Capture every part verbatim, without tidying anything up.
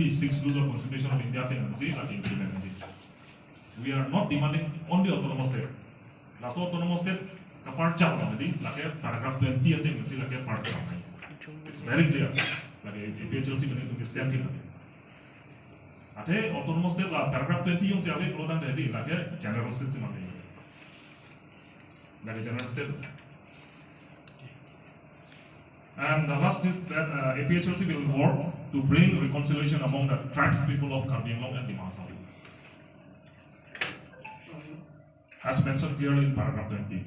Sixth Schedule of Constitution of India ateng si lake implement nangji. We are not demanding only autonomous state. Laso autonomous state kapar chak nang di, lake paragraph twenty ateng si lake par chak nang. It's very clear. Lake A P H L C mane tum stand thik lake. Athe autonomous state la paragraph twenty jongsi ave pulotangte di, lake general state si mane. Lake general state. And the last is that, uh, A P H L C will work to bring reconciliation among the tribes people of Karbi Anglong and Dima Hasao, as mentioned clearly in paragraph twenty.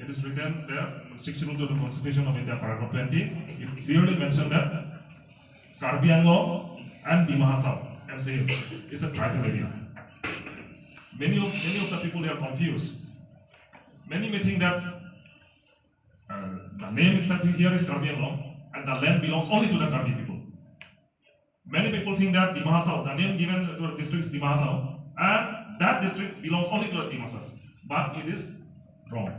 It is written there, Sixth Schedule to the Constitution of India, paragraph twenty. It clearly mentioned that Karbi Anglong and Dima Hasao, M C Hills, is a tribal area. Many of, many of the people, they are confused. Many may think that, uh, the name itself here is Karbi Anglong, and the land belongs only to the Karbi people. Many people think that Dima Hasao, the name given to the district is Dima Hasao, and that district belongs only to the Dimasas. But it is wrong.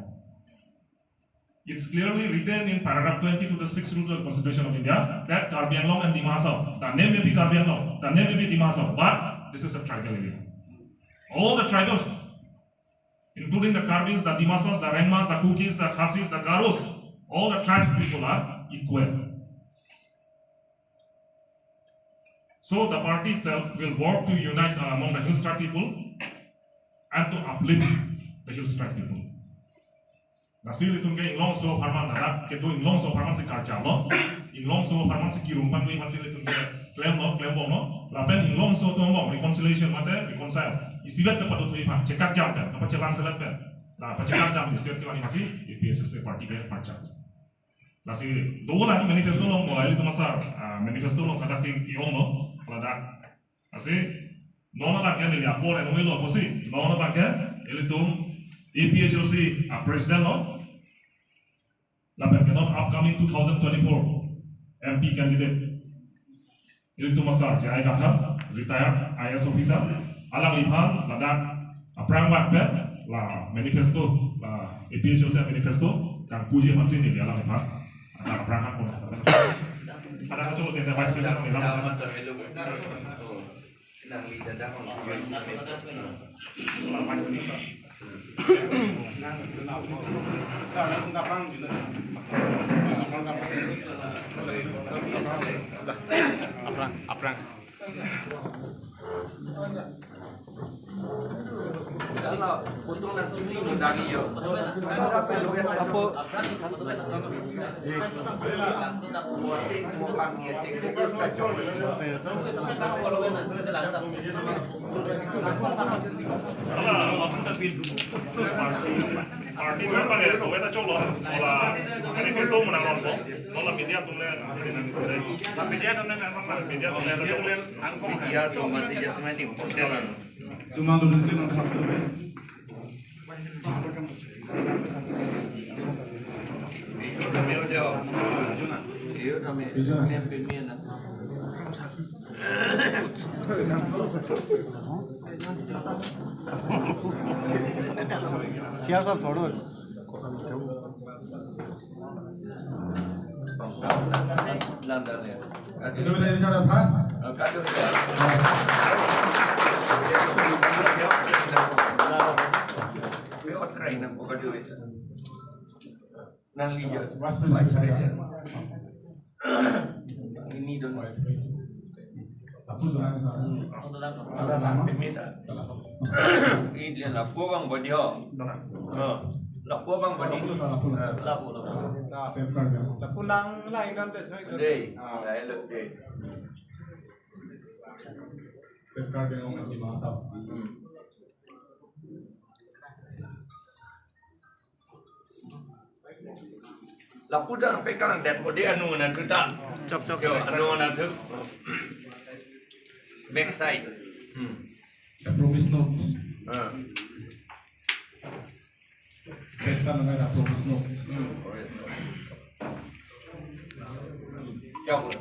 It's clearly written in paragraph twenty to the Sixth Schedule of the Constitution of India that Karbi Anglong and Dima Hasao, the name may be Karbi Anglong, the name may be Dima Hasao, but this is a tribal area. All the tribals, including the Karbis, the Dimasas, the Rengmas, the Kukis, the Khasis, the Garos, all the tribes people are equal. So the party itself will work to unite, uh, among the Hills Tribe people and to uplift the Hills Tribe people. Lasi ilitum ke inglongso apharman, ladak kedo inglongso apharman si karjalo, inglongso apharman si kirum pan tu iman si ilitum ke klemlo, klembomlo, lapen inglongso atum bom reconciliation mate reconcile. Isivet kepadothui aphan, chekak jam pen, kapachelang selet pen. La pachekak jam isivet kevan masi A P H L C party ke parchak. Lasi dolang manifesto along mo, ilitum asar, ah, manifesto along sadak si ionglo, ladak. Lasi, non abangke neli apor enoi lo pusi, non abangke ilitum A P H L C a president lo. Lapen ke non upcoming two thousand twenty-four M P candidate, ilitum asar J I Kathar, retired I A S officer, alangliphan ladak aphrang vangpen la manifesto, la A P H L C manifesto kangpuji aphansi neli alangliphan aphrang hapon. Ada kacok dengan vice president neli. Aphrang, aphrang. Party member ya, kaweta cholo, la manifesto muna rompo, la media atum le, la media atum le, media atum le, media atum le, angkong media atum mati jasmani, hotel. Cuma dulu itu nonton satu. Chair sab chhodo. Itu bisa bicara, Pak? Nang liya. Vice President. Ini dong. Apa tuh, Nang, salah? Ada lah, pemita. Ini dia lapu bang bodi ho. Oh, lapu bang bodi. Lapu, lapu. Safeguard ya. Lapu nang lain kan teh, saya Dei, ah. Lain lo dei. Safeguard yang di masa. Hmm. Lapu dak pekan det bodi anu na tuta. Chok, chok. Yo, anu na tu. Back side. Hmm. The promise note. Ah. Back side na the promise note. Hmm. Chok.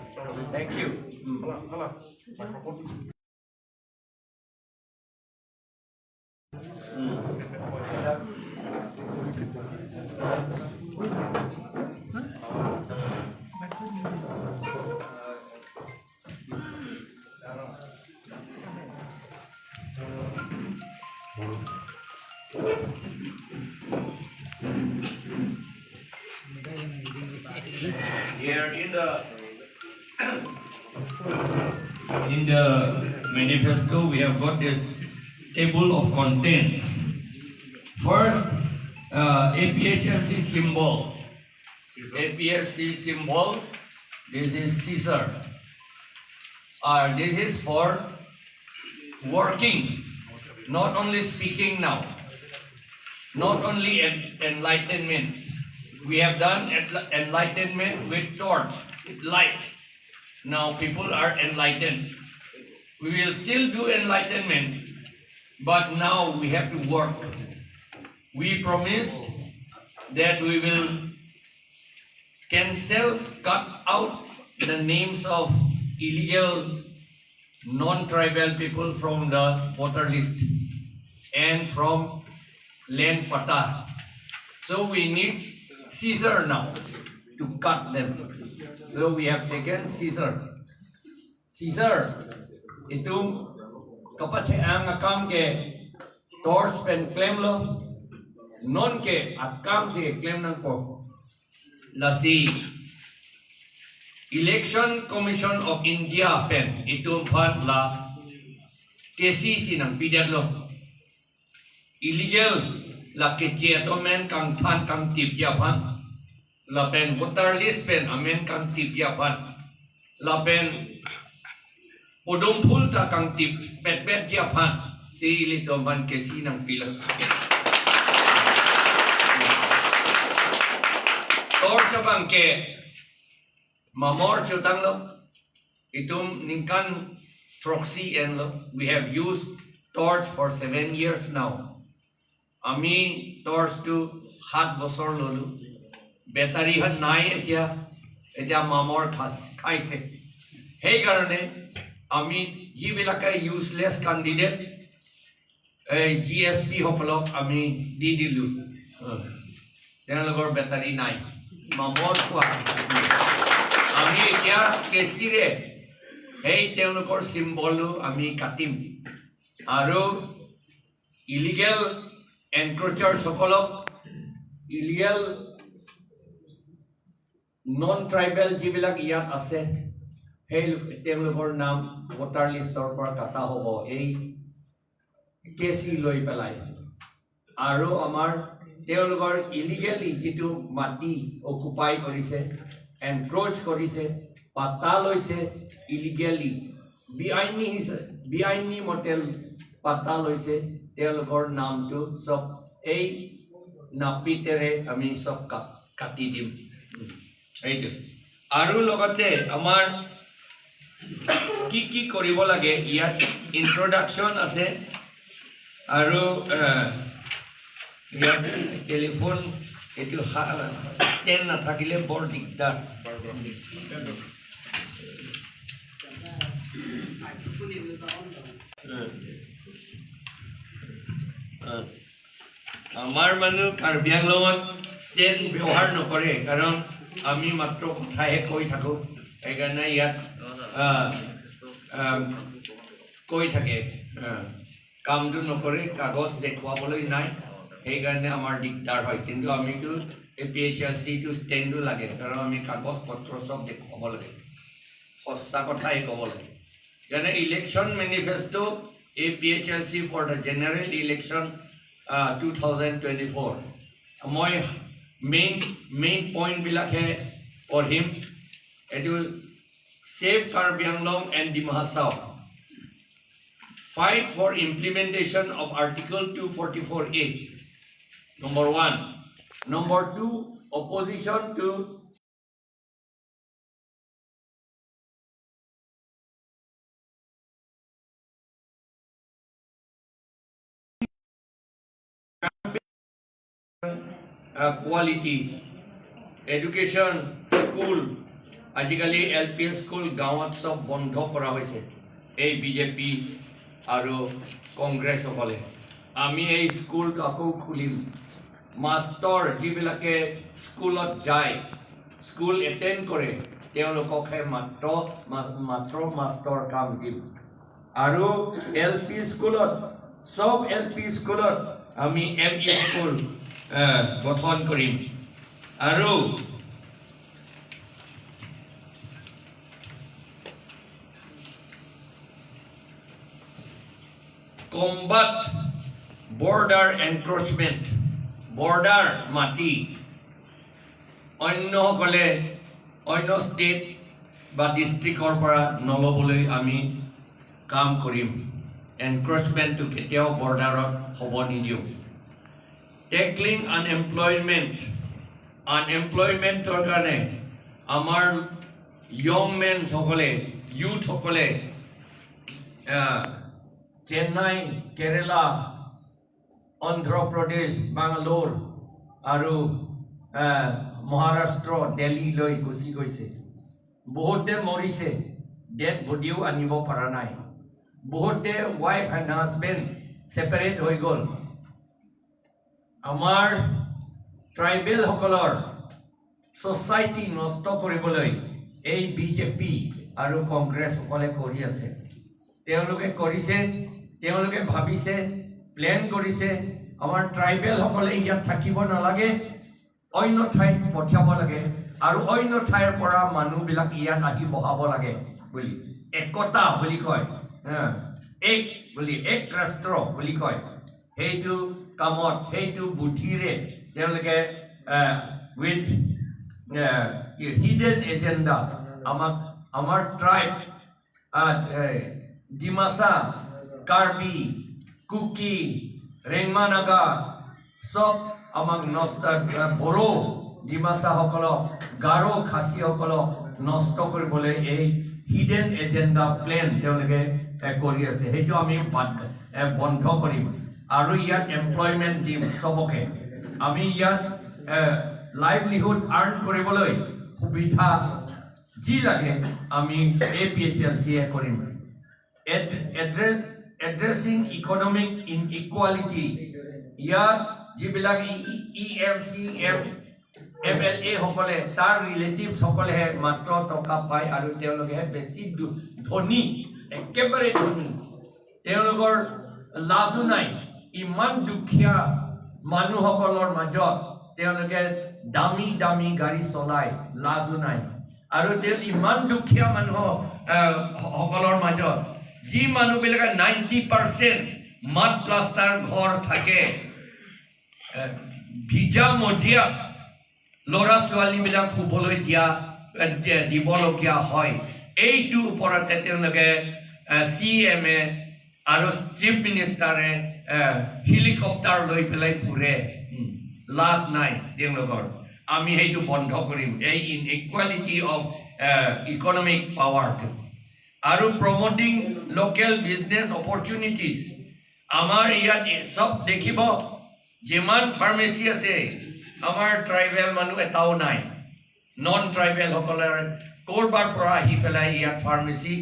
Thank you. Hmm. In the manifesto, we have got this table of contents. First, uh, A P H L C symbol. A P H L C symbol. This is scissor. Uh, this is for working, not only speaking now, not only en- enlightenment. We have done enl- enlightenment with torch, with light. Now people are enlightened. We will still do enlightenment, but now we have to work. We promised that we will cancel, cut out the names of illegal non-tribal people from the voter list and from land patta. So we need scissor now to cut them. So we have taken scissor. Scissor, itum kapachehang akam ke torch pen klemlo, non ke akam si klem nangpo. Lasi Election Commission of India pen itum aphan la kesi si nangpidetlo. Illegal la keche atum amen kangthan kangtipji aphan, lapen voter list pen amen kangtipji aphan, lapen podum phul ta kangtip petpetji aphan si ilitum aphan kesi nangpilo. Torch abang ke mamor chotanglo, itum ningkan throksi enlo. We have used torch for seven years now. Ami torch tu সাত বছৰ ললো, battery han nai এতিয়া, এতিয়া মামৰ খাইছে। সেইকাৰণে আমি যিবিলাকে ইউজলেছ কেণ্ডিডেট, এই জি এছ পি সকলক আমি দি দিলো। তেওঁলোকৰ বেটাৰী নাই, মামৰ খোৱা। আমি এতিয়া কেচিৰে সেই তেওঁলোকৰ চিম্বলো আমি কাটিম। আৰু ইলিগেল এনক্ৰ'চাৰ্ছসকলক, ইলিগেল নন ট্ৰাইবেল যিবিলাক ইয়াত আছে, সেই লোক- তেওঁলোকৰ নাম ভোটাৰ লিষ্টৰ পৰা কটা হ'ব এই কেচি লৈ পেলাই। আৰু আমাৰ তেওঁলোকৰ ইলিগেলি যিটো মাটি অকুপাই কৰিছে, এনক্ৰ'চ কৰিছে, পাট্টা লৈছে ইলিগেলি, বেআইনী হিচা- বেআইনী মতে পাট্টা লৈছে, তেওঁলোকৰ নামটো চব এই নাপিতেৰে আমি চব কা- কাটি দিম। সেইটো। আৰু লগতে আমাৰ কি কি কৰিব লাগে, ইয়াত ইনট্ৰডাকশ্যন আছে। আৰু, আহ, ইয়াত টেলিফোন এইটো হা- ষ্টেণ্ড নাথাকিলে বৰ দিগদাৰ। আহ, আহ। আমাৰ মানুহ কাৰ্বি আংলঙত ষ্টেণ্ড ব্যৱহাৰ নকৰে, কাৰণ আমি মাত্ৰ কথাহে কৈ থাকো। সেইকাৰণে ইয়াত, আহ, আহ, কৈ থাকে, আহ, কামটো নকৰে, কাগজ দেখুৱাবলৈ নাই, সেইকাৰণে আমাৰ দিগদাৰ হয়। কিন্তু আমিতো এ পি এইচ এল চিটো ষ্টেণ্ডো লাগে, কাৰণ আমি কাগজ পত্ৰ চব দেখুৱাব লাগে, সঁচা কথাই ক'ব লাগে। যেনে election manifesto A P H L C for the general election, uh, two thousand twenty four. মই মেইন, মেইন পইণ্টবিলাকহে পঢ়িম। এইটো Save Karbi Anglong and Dima Hasao. Fight for implementation of Article two forty-four A. Number one. Number two, opposition to uh, quality education, school, আজিকালি L P school গাঁৱত চব বন্ধ কৰা হৈছে এই বি জে পি আৰু কংগ্ৰেছসকলে। আমি এই স্কুলটো আকৌ খুলিম। মাষ্টৰ যিবিলাকে স্কুলত যায়, স্কুল এটেণ্ড কৰে, তেওঁলোককহে মাত্ৰ মা- মাত্ৰ মাষ্টৰ কাম দিম। আৰু এল পি স্কুলত, চব এল পি স্কুলত আমি এম ই স্কুল, আহ, গঠন কৰিম। আৰু কমবাত বৰ্ডাৰ এনক্ৰ'চমেণ্ট, বৰ্ডাৰ মাটি অন্যসকলে, অন্য ষ্টেট বা ডিষ্ট্ৰিক্টৰ পৰা নল'বলৈ আমি কাম কৰিম। এনক্ৰ'চমেণ্টটো কেতিয়াও বৰ্ডাৰত হ'ব নিদিওঁ। টেকলিং আনএমপ্লয়মেণ্ট, আনএমপ্লয়মেণ্টৰ কাৰণে আমাৰ য়ং মেনসকলে, ইউথসকলে, আহ, চেন্নাই, কেৰেলা, অন্ধ্ৰ প্ৰদেশ, বাংগালোৰ আৰু, আহ, মহাৰাষ্ট্ৰ, দিল্লীলৈ গুচি গৈছে। বহুতে মৰিছে, ডেড বডিও আনিব পৰা নাই। বহুতে ৱাইফ এণ্ড হাজবেণ্ড ছেপাৰেট হৈ গ'ল। আমাৰ ট্ৰাইবেলসকলৰ ছ'চাইটি নষ্ট কৰিবলৈ এই বিজেপি আৰু কংগ্ৰেছসকলে কৰি আছে। তেওঁলোকে কৰিছে, তেওঁলোকে ভাবিছে, প্লেন কৰিছে, আমাৰ ট্ৰাইবেলসকলে ইয়াত থাকিব নালাগে, অন্য ঠাইত পঠিয়াব লাগে আৰু অন্য ঠাইৰ পৰা মানুহবিলাক ইয়াত আহি বহাব লাগে বুলি। একতা বুলি কয়, হা, এক বুলি, এক ৰাষ্ট্ৰ বুলি কয়। সেইটো কামত, সেইটো বুদ্ধিৰে তেওঁলোকে, আহ, উইথ, আহ, হিডেন এজেণ্ডা আমাক, আমাৰ ট্ৰাইব, আহ, এ, ডিমাচা, কাৰ্বি, কুকি, ৰেংমা নাগা, চব আমাক নষ্ট, আহ, বড়ো, ডিমাচাসকলক, গাৰো, খাচীসকলক নষ্ট কৰিবলৈ এই হিডেন এজেণ্ডা প্লেন তেওঁলোকে, এ, কৰি আছে। সেইটো আমি বাদ, এ, বন্ধ কৰিম আৰু ইয়াত এমপ্লয়মেণ্ট দিম চবকে। আমি ইয়াত, এ, লাইভলিহুড আৰ্ণ কৰিবলৈ সুবিধা যি লাগে আমি এ পি এইচ এল চিয়ে কৰিম। এড-, এড্ৰে-, এড্ৰেছিং ইকনমিক ইনইকুৱালিটি, ইয়াত যিবিলাক E M C M, M L A সকলে, তাৰ ৰিলেটিভছ সকলেহে মাত্ৰ টকা পায় আৰু তেওঁলোকেহে বেছি ধু-, ধনী, একেবাৰে ধনী। তেওঁলোকৰ লাজো নাই। ইমান দুখীয়া মানুহসকলৰ মাজত তেওঁলোকে দামী দামী গাড়ী চলাই, লাজো নাই। আৰু তেওঁ ইমান দুখীয়া মানুহ, আহ, সকলৰ মাজত যি মানুহবিলাকে নাইণ্টি পাৰ্চেণ্ট মাড প্লাষ্টাৰ ঘৰ থাকে, আহ, ভিজা মজিয়া ল'ৰা ছোৱালীবিলাক শুবলৈ দিয়া, আহ, দি-, দিবলগীয়া হয়। এইটো ওপৰতে তেওঁলোকে, আহ, চি এম এ আৰু চিফ মিনিষ্টাৰে, আহ, হেলিকপ্টাৰ লৈ পেলাই ফুৰে। উম, লাজ নাই তেওঁলোকৰ। আমি সেইটো বন্ধ কৰিম, এই ইনইকুৱালিটি অফ, আহ, ইকনমিক পাৱাৰটো। আৰু প্ৰমোটিং লোকেল বিজনেছ অপৰচুনিটিজ। আমাৰ ইয়াত চব দেখিব, যিমান ফাৰ্মেচী আছে, আমাৰ ট্ৰাইবেল মানুহ এটাও নাই। নন ট্ৰাইবেলসকলৰ ক'ৰবাৰ পৰা আহি পেলাই ইয়াত ফাৰ্মেচী,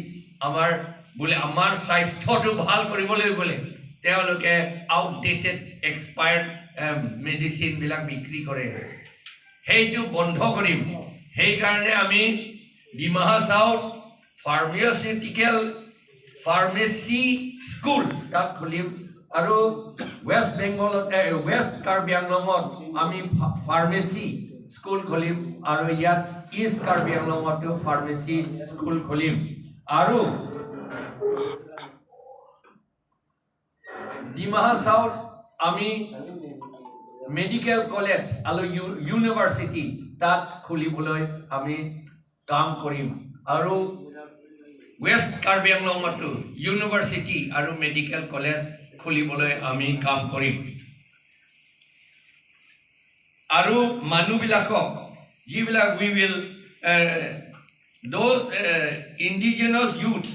আমাৰ বোলে, আমাৰ স্বাস্থ্যটো ভাল কৰিবলৈ বোলে তেওঁলোকে আউটডেটেড, এক্সপায়াৰ্ড, এম, মেডিচিনবিলাক বিক্ৰী কৰে। সেইটো বন্ধ কৰিম। সেইকাৰণে আমি ডিমা হাছাওত ফাৰ্মাচিউটিকেল ফাৰ্মেচী স্কুল তাত খুলিম আৰু ৱেষ্ট বেংগলত, এ, ৱেষ্ট কাৰ্বি আংলঙত আমি ফা-, ফাৰ্মেচী স্কুল খুলিম আৰু ইয়াত ইষ্ট কাৰ্বি আংলঙতো ফাৰ্মেচী স্কুল খুলিম আৰু ডিমা হাছাওত আমি মেডিকেল কলেজ আৰু ইউ-, ইউনিভাৰ্চিটি তাত খুলিবলৈ আমি কাম কৰিম আৰু ৱেষ্ট কাৰ্বি আংলঙতো ইউনিভাৰ্চিটি আৰু মেডিকেল কলেজ খুলিবলৈ আমি কাম কৰিম। আৰু মানুহবিলাকক যিবিলাক, we will, uh, those, uh, indigenous youths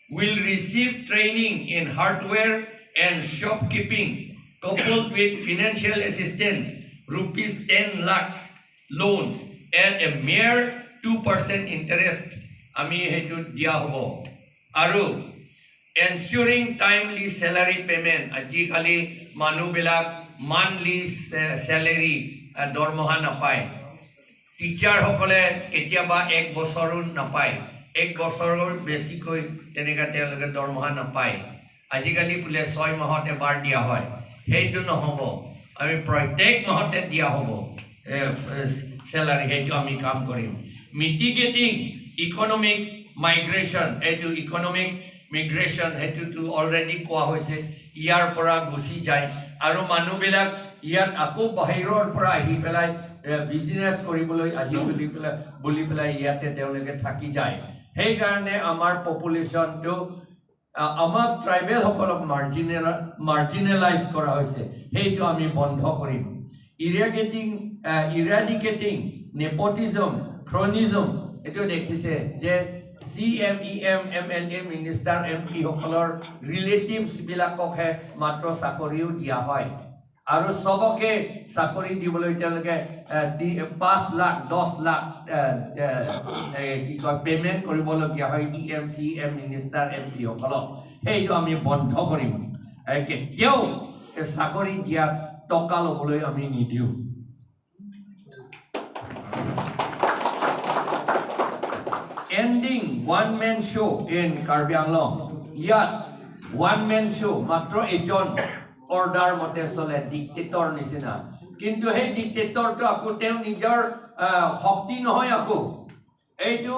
will receive training in hardware and shopkeeping, coupled with financial assistance, rupees ten lakhs loans at a mere two percent interest, আমি সেইটো দিয়া হ'ব। আৰু ensuring timely salary payment, আজিকালি মানুহবিলাক মান্থলি চে-, চেলাৰী, আহ, দৰমহা নাপায়। টিচাৰসকলে কেতিয়াবা এক বছৰো নাপায়, এক বছৰৰ বেছিকৈ তেনেকৈ তেওঁলোকে দৰমহা নাপায়। আজিকালি বোলে ছয় মাহত এবাৰ দিয়া হয়, সেইটো নহ'ব। আমি প্ৰত্যেক মাহতে দিয়া হ'ব, এ, এ, চেলাৰী, সেইটো আমি কাম কৰিম। মিটিগেটিং ইকনমিক মাইগ্ৰেশ্যন, এইটো ইকনমিক মাইগ্ৰেশ্যন, সেইটোতো অলৰেডি কোৱা হৈছে, ইয়াৰ পৰা গুচি যায় আৰু মানুহবিলাক ইয়াত আকৌ বাহিৰৰ পৰা আহি পেলাই, এ, বিজনেছ কৰিবলৈ আহি বুলি পেলাই, বুলি পেলাই ইয়াতে তেওঁলোকে থাকি যায়। সেইকাৰণে আমাৰ পপুলেশ্যনটো, আ, আমাক ট্ৰাইবেলসকলক মাৰ্জিনেল-, মাৰ্জিনেলাইজ কৰা হৈছে, সেইটো আমি বন্ধ কৰিম। ইৰেগেটিং, আ, ইৰেডিকেটিং নেপটিজম, ক্ৰনিজম, এইটো দেখিছে যে C M, E M, M L A, minister, M P সকলৰ ৰিলেটিভছ বিলাককহে মাত্ৰ চাকৰিও দিয়া হয়। আৰু চবকে চাকৰি দিবলৈ তেওঁলোকে, এ, দি-, পাঁচ লাখ, দহ লাখ, এ, এ, এ, কি কয়, পেমেণ্ট কৰিবলগীয়া হয় E M, C M, minister, M P সকলক। সেইটো আমি বন্ধ কৰিম। এ, কেতিয়াও এ, চাকৰি দিয়া টকা ল'বলৈ আমি নিদিওঁ। Ending one man show in Karbi Anglong। ইয়াত ওৱান মেন শ্ব', মাত্ৰ এজন অৰ্ডাৰ মতে চলে, ডিক্টেটৰ নিচিনা। কিন্তু সেই ডিক্টেটৰটো আকৌ তেওঁ নিজৰ, আহ, শক্তি নহয়, আকৌ এইটো,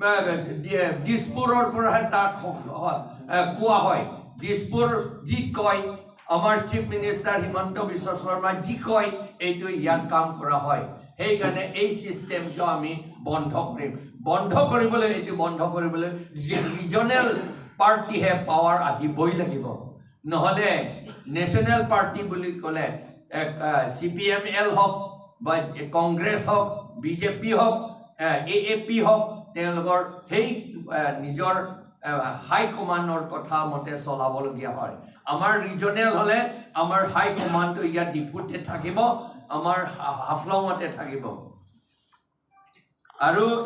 আহ, দি-, দিছপুৰৰ পৰাহে তাক হ-, হ-, আহ, কোৱা হয়। দিছপুৰ যি কয়, আমাৰ চিফ মিনিষ্টাৰ হিমন্ত বিশ্ব শৰ্মাই যি কয়, এইটো ইয়াত কাম কৰা হয়। সেইকাৰণে এই চিষ্টেমটো আমি বন্ধ কৰিম। বন্ধ কৰিবলৈ, এইটো বন্ধ কৰিবলৈ যি ৰিজনেল পাৰ্টিহে পাৱাৰ আহিবই লাগিব। নহ'লে নেশ্যনেল পাৰ্টি বুলি ক'লে, এ, আ, চি পি এম এল হওক বা কংগ্ৰেছ হওক, বি জে পি হওক, এ, এ এ পি হওক, তেওঁলোকৰ সেই, এ, নিজৰ, এ, হাই কমাণ্ডৰ কথা মতে চলাবলগীয়া হয়। আমাৰ ৰিজনেল হ'লে আমাৰ হাই কমাণ্ডটো ইয়াত ডিফুতে থাকিব, আমাৰ হা-, হাফলঙতে থাকিব। আৰু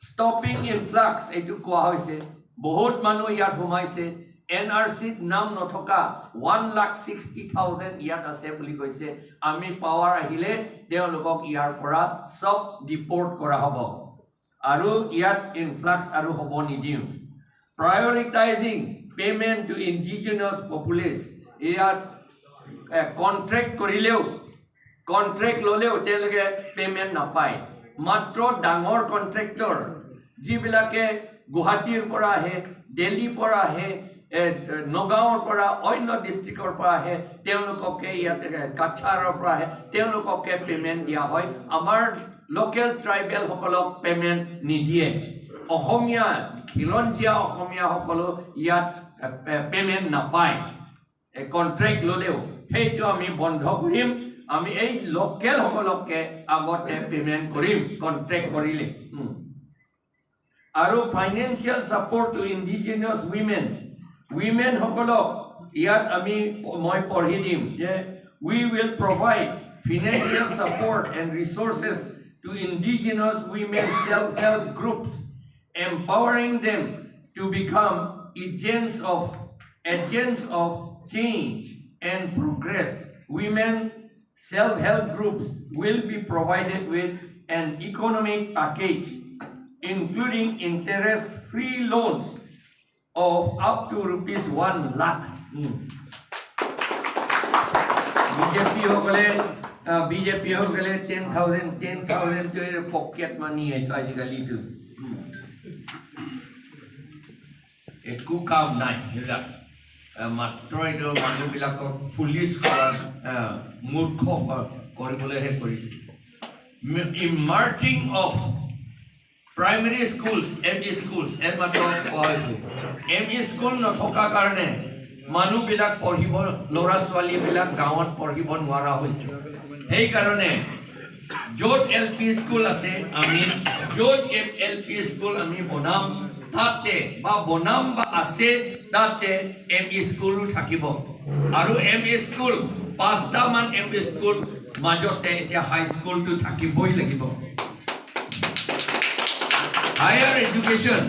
ষ্টপিং ইনফ্লাক্স, এইটো কোৱা হৈছে, বহুত মানুহ ইয়াত সোমাইছে, এন আৰ চিত নাম নথকা ওৱান লাখ ছিক্সটি থাউজেণ্ড ইয়াত আছে বুলি কৈছে। আমি পাৱাৰ আহিলে তেওঁলোকক ইয়াৰ পৰা চব ডিপৰ্ট কৰা হ'ব। আৰু ইয়াত ইনফ্লাক্স আৰু হ'ব নিদিওঁ। Prioritizing payment to indigenous populace, ইয়াত, এ, কণ্ট্ৰেক্ট কৰিলেও, কণ্ট্ৰেক্ট ল'লেও তেওঁলোকে পেমেণ্ট নাপায়। মাত্ৰ ডাঙৰ কণ্ট্ৰেক্টৰ, যিবিলাকে গুৱাহাটীৰ পৰা আহে, দিল্লীৰ পৰা আহে, এ, নগাঁৱৰ পৰা, অন্য ডিষ্ট্ৰিক্টৰ পৰা আহে, তেওঁলোককে ইয়াতে, এ, কাছাৰৰ পৰা আহে, তেওঁলোককে পেমেণ্ট দিয়া হয়। আমাৰ লোকেল ট্ৰাইবেলসকলক পেমেণ্ট নিদিয়ে। অসমীয়া, খিলঞ্জীয়া অসমীয়াসকলো ইয়াত, এ, পে-, পেমেণ্ট নাপায়। এ, কণ্ট্ৰেক্ট ল'লেও সেইটো আমি বন্ধ কৰিম। আমি এই লোকেলসকলকে আগতে পেমেণ্ট কৰিম, কণ্ট্ৰেক্ট কৰিলে। উম। আৰু financial support to indigenous women, উইমেনসকলক ইয়াত আমি, মই পঢ়ি দিম যে, "We will provide financial support and resources to indigenous women self-help groups, empowering them to become agents of, agents of change and progress." Women self-help groups will be provided with an economic package, including interest-free loans of up to rupees one lakh. Hmm. B J P সকলে, uh, B J P সকলে ten thousand, ten thousand pocket money এইটো আজিকালিতো। Hmm. একো কাম নাই সেইবিলাক। আহ, মাত্ৰ এইটো মানুহবিলাকক ফুলিছ কৰা, আহ, মূৰ্খ ক-, কৰিবলৈহে কৰিছে। Emerging of primary schools, M E schools, এইমাত্ৰ কোৱা হৈছে। এম ই স্কুল নথকাৰ কাৰণে মানুহবিলাক পঢ়িব, ল'ৰা ছোৱালীবিলাক গাঁৱত পঢ়িব নোৱাৰা হৈছে। সেইকাৰণে য'ত এল পি স্কুল আছে, আমি য'ত এল পি স্কুল আমি বনাম, তাতে বা বনাম বা আছে, তাতে এম ই স্কুলো থাকিব। আৰু এম ই স্কুল পাঁচটামান এম ই স্কুল মাজতে এতিয়া হাই স্কুলটো থাকিবই লাগিব। Higher education,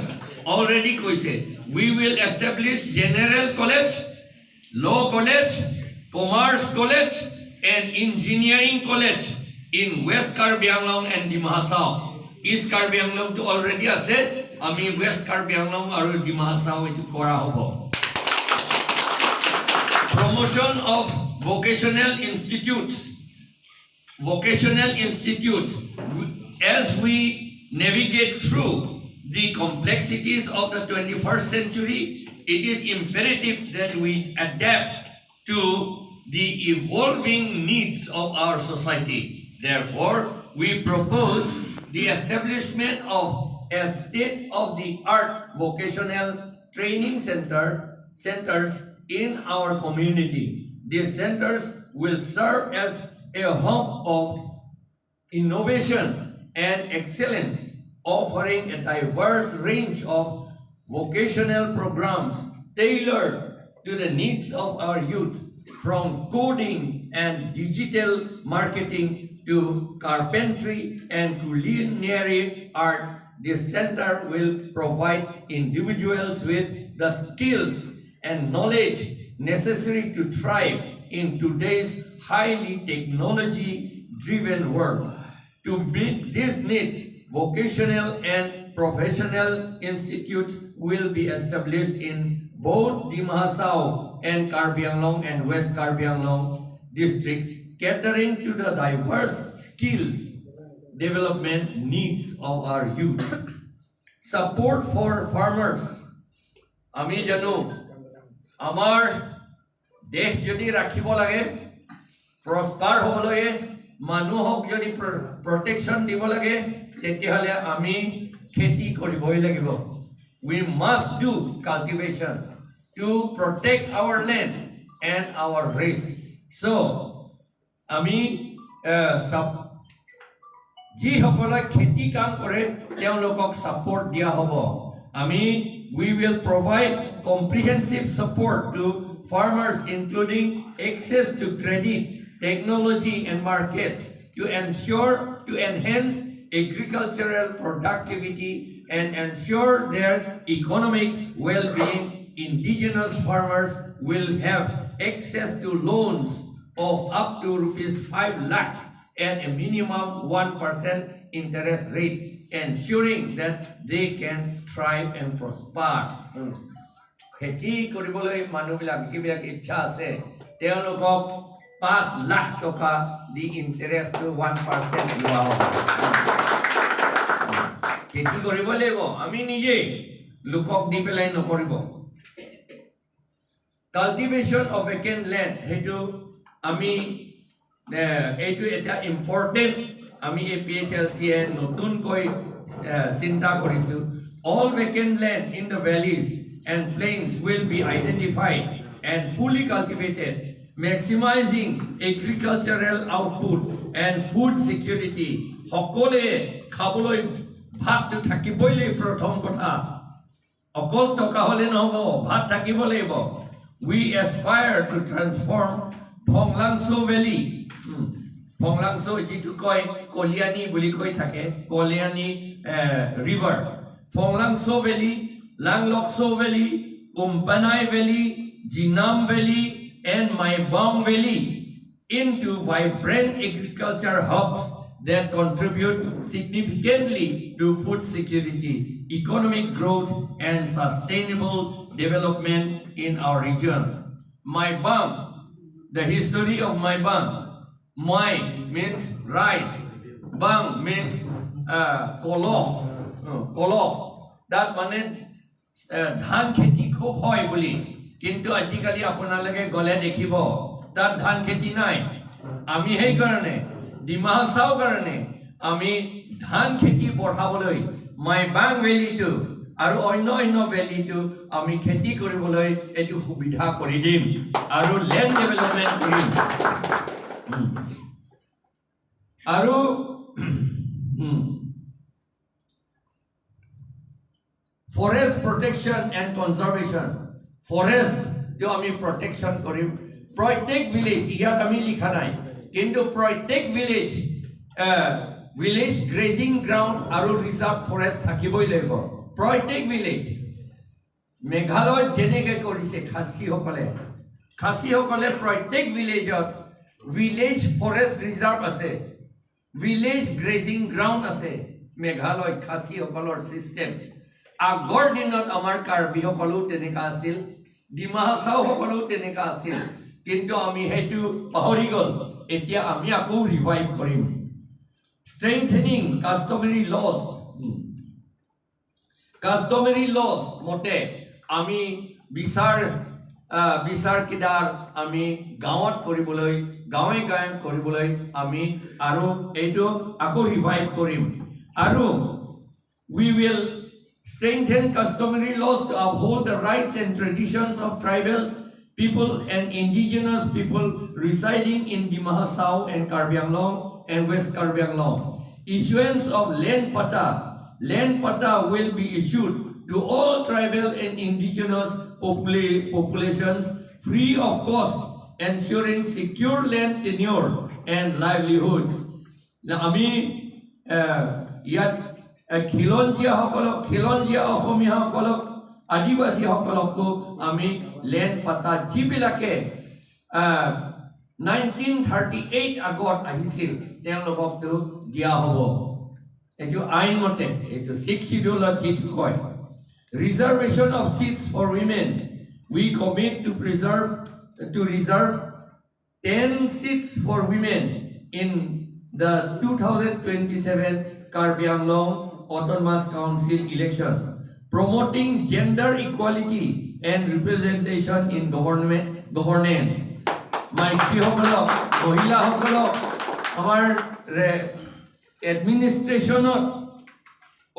already কৈছে, we will establish general college, law college, commerce college, and engineering college in West Karbi Anglong and Dima Hasao. East Karbi Anglong তো already আছে, আমি West Karbi Anglong আৰু Dima Hasao এইটো কৰা হ'ব। Promotion of vocational institutes, vocational institutes, as we navigate through the complexities of the twenty-first century, it is imperative that we adapt to the evolving needs of our society. Therefore, we propose the establishment of a state-of-the-art vocational training center, centers in our community. These centers will serve as a hub of innovation and excellence, offering a diverse range of vocational programs tailored to the needs of our youth, from coding and digital marketing to carpentry and culinary arts. This center will provide individuals with the skills and knowledge necessary to thrive in today's highly technology driven world. To meet these needs, vocational and professional institutes will be established in both Dima Hasao and Karbi Anglong and West Karbi Anglong districts, catering to the diverse skills development needs of our youth. Support for farmers. আমি জানো আমাৰ দেশ যদি ৰাখিব লাগে, প্ৰস্পাৰ হ'ব লাগে, মানুহক যদি প্ৰ- প্ৰটেকশ্যন দিব লাগে, তেতিয়াহ'লে আমি খেতি কৰিবই লাগিব। We must do cultivation to protect our land and our race. So, আমি আহ, চাপ- যিসকলে খেতি কাম কৰে, তেওঁলোকক ছাপোৰ্ট দিয়া হ'ব। আমি, we will provide comprehensive support to farmers, including access to credit, technology and markets to ensure, to enhance agricultural productivity and ensure their economic well-being. Indigenous farmers will have access to loans of up to rupees five lakhs at a minimum one percent interest rate, ensuring that they can thrive and prosper. Hmm. খেতি কৰিবলৈ মানুহবিলাক, যিবিলাক ইচ্ছা আছে, তেওঁলোকক পাঁচ লাখ টকা দি ইণ্টাৰেষ্টটো ওৱান পাৰ্চেণ্ট লোৱা হ'ব। খেতি কৰিব লাগিব, আমি নিজেই, লোকক দি পেলাই নকৰিব। কাল্টিভেশ্যন অফ ভেকেণ্ট লেণ্ড, সেইটো আমি এ, এইটো এটা ইম্পৰ্টেণ্ট, আমি এ পি এইচ এল চিয়ে নতুনকৈ এ, চিন্তা কৰিছো। All vacant land in the valleys and plains will be identified and fully cultivated, maximizing agricultural output and food security. সকলোৱে খাবলৈ ভাতটো থাকিবই লাগিব প্ৰথম কথা। অকল টকা হ'লে নহ'ব, ভাত থাকিব লাগিব। We aspire to transform Phonglangso Valley. Hmm. Phonglangso যিটো কয় কলিয়ানী বুলি কৈ থাকে, কলিয়ানী, এ, river. Phonglangso Valley, Langlokso Valley, Umpanai Valley, Jinam Valley, and Maibang Valley into vibrant agriculture hubs that contribute significantly to food security, economic growth, and sustainable development in our region. Maibang, the history of Maibang. Mai means rice, bang means uh, kolok, uh, kolok. That মানে এ, ধান খেতি খুব হয় বুলি, কিন্তু আজিকালি আপোনালোকে গ'লে দেখিব তাত ধান খেতি নাই। আমি সেইকাৰণে, ডিমা হাছাও কাৰণে আমি ধান খেতি বঢ়াবলৈ মাইবাং ভেলীটো আৰু অন্য অন্য ভেলীটো আমি খেতি কৰিবলৈ এইটো সুবিধা কৰি দিম আৰু লেণ্ড ডেভেলপমেণ্ট কৰিম। উম। আৰু উম, ফৰেষ্ট প্ৰটেকশ্যন এণ্ড কনজাৰ্ভেশ্যন, ফৰেষ্টটো আমি প্ৰটেকশ্যন কৰিম। প্ৰত্যেক ভিলেজ, ইয়াত আমি লিখা নাই, কিন্তু প্ৰত্যেক ভিলেজ, ভিলেজ গ্ৰেজিং গ্ৰাউণ্ড আৰু ৰিজাৰ্ভ ফৰেষ্ট থাকিবই লাগিব প্ৰত্যেক ভিলেজ। মেঘালয়ত যেনেকে কৰিছে খাচীসকলে, খাচীসকলে প্ৰত্যেক ভিলেজত ভিলেজ ফৰেষ্ট ৰিজাৰ্ভ আছে, ভিলেজ গ্ৰেজিং গ্ৰাউণ্ড আছে মেঘালয়ত খাচীসকলৰ ছিষ্টেম। আগৰ দিনত আমাৰ কাৰ্বিসকলো তেনেকা আছিল, ডিমা হাছাওসকলো তেনেকা আছিল, কিন্তু আমি সেইটো পাহৰি গ'ল। এতিয়া আমি আকৌ ৰিভাইভ কৰিম। Strengthening customary laws. কাষ্টমাৰী লজ মতে আমি বিচাৰ আহ, বিচাৰ কিদাৰ আমি গাঁৱত কৰিবলৈ, গাঁৱে গাঁৱে কৰিবলৈ আমি আৰু এইটো আকৌ ৰিভাইভ কৰিম। আৰু we will strengthen customary laws to uphold the rights and traditions of tribal people and indigenous people residing in Dima Hasao and Karbi Anglong and West Karbi Anglong. Issuance of land patta. Land patta will be issued to all tribal and indigenous popula- populations free of cost, ensuring secure land tenure and livelihoods. না, আমি আহ, ইয়াত আহ, খিলঞ্জীয়াসকলক, খিলঞ্জীয়া অসমীয়াসকলক, আদিবাসীসকলকো আমি লেণ্ড পাটা যিবিলাকে নাইনটিন থাৰ্টি এইট আগত আহিছিল, তেওঁলোককতো দিয়া হ'ব। এইটো আইন মতে, এইটো ছিক্স শ্বিডিউলত যিটো কয়, reservation of seats for women, we commit to preserve, to reserve ten seats for women in the two thousand twenty-seven Karbi Anglong Autonomous Council election, promoting gender equality and representation in government governance. মাইকীসকলক, মহিলাসকলক আমাৰ ৰে- এডমিনিষ্ট্ৰেশ্যনত,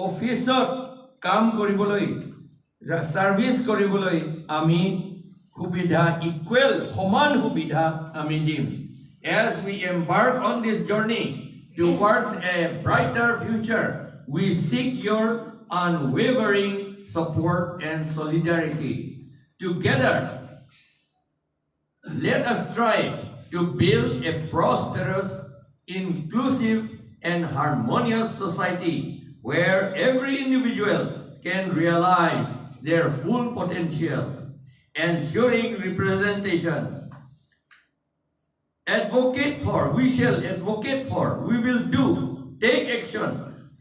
অফিচত কাম কৰিবলৈ, ৰা- ছাৰ্ভিচ কৰিবলৈ আমি সুবিধা, ইকুৱেল, সমান সুবিধা আমি দিম। As we embark on this journey towards a brighter future, we seek your unwavering support and solidarity. Together, let us strive to build a prosperous, inclusive, and harmonious society where every individual can realize their full potential, ensuring representation. Advocate for, we shall advocate for, we will do, take action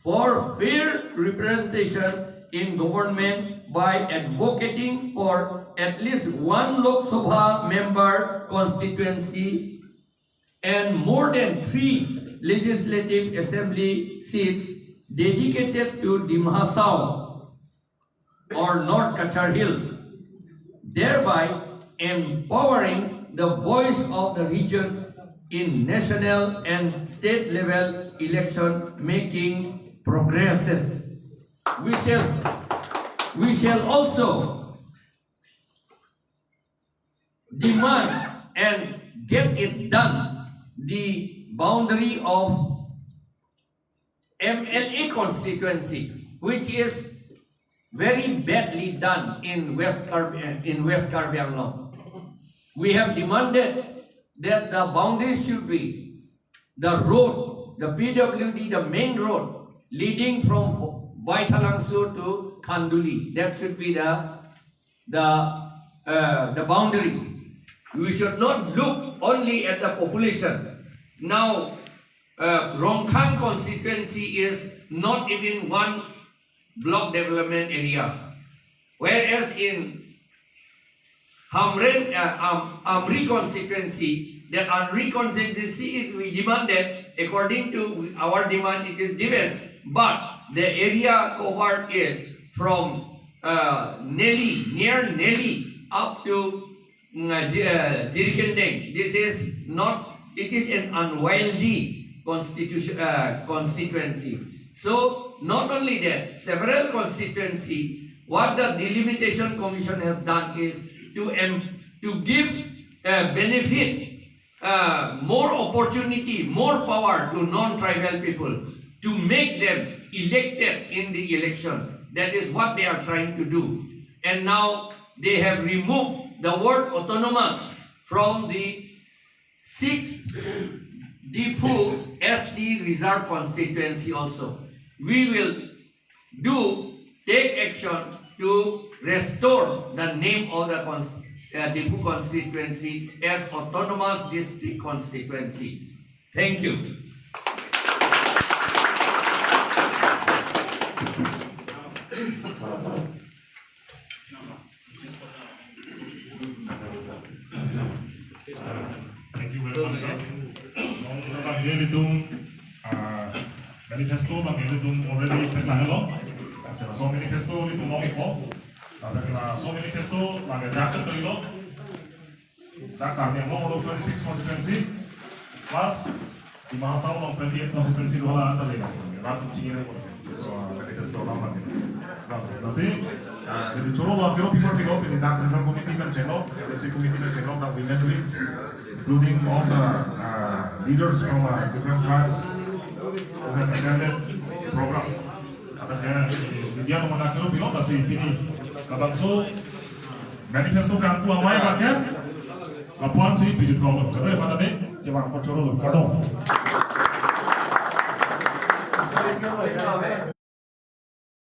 for fair representation in government by advocating for at least one Lok Sabha member constituency and more than three legislative assembly seats dedicated to Dima Hasao or North Cachar Hills, thereby empowering the voice of the region in national and state level election making processes. We shall, we shall also demand and get it done the boundary of M L A constituency, which is very badly done in West Karbi, in West Karbi Anglong. We have demanded that the boundaries should be the road, the P W D, the main road leading from Baithalangso to Khanduli. That should be the the uh, the boundary. We should not look only at the population. Now, uh, Rongkhang constituency is not even one block development area, whereas in Hamren, uh, Am- Amri constituency, the Amri constituency is, we demanded, according to our demand, it is given, but the area covered is from uh, Neli, near Neli, up to mm, uh, Ji- uh, Jirikindeng. This is not, it is an unwieldy constitution, uh, constituency. So, not only that, several constituency, what the Delimitation Commission has done is to em- to give uh, benefit, uh, more opportunity, more power to non-tribal people to make them elected in the election. That is what they are trying to do. And now they have removed the word autonomous from the sixth Diphu S T reserve constituency also. We will do take action to restore the name of the cons- uh, Diphu constituency as autonomous district constituency. Thank you. Thank you very much, sir. Nelitum, uh, manifesto abang nelitum already pernah lo. Laso manifesto ilitum longpo. Lapen laso manifesto lake dak kalilo. Dak Karbi Anglong along twenty-six constituency plus Dima Hasao along twenty-eight constituency do hala anta le. Dak chini le. So, manifesto lama. Lasi, ah, jadi choro lo kero people pilo, pini dak Central Committee pen chenglo, L A C Committee pen chenglo, dak women wings, including all the, uh, leaders from, uh, different tribes who have attended program. Anta ke media along mana kero pilo, lasi pini labangso manifesto kangpu amei abang ke lapu-an si pijut kong lo. Kado ya mana ni, kevang ko choro lo, kado.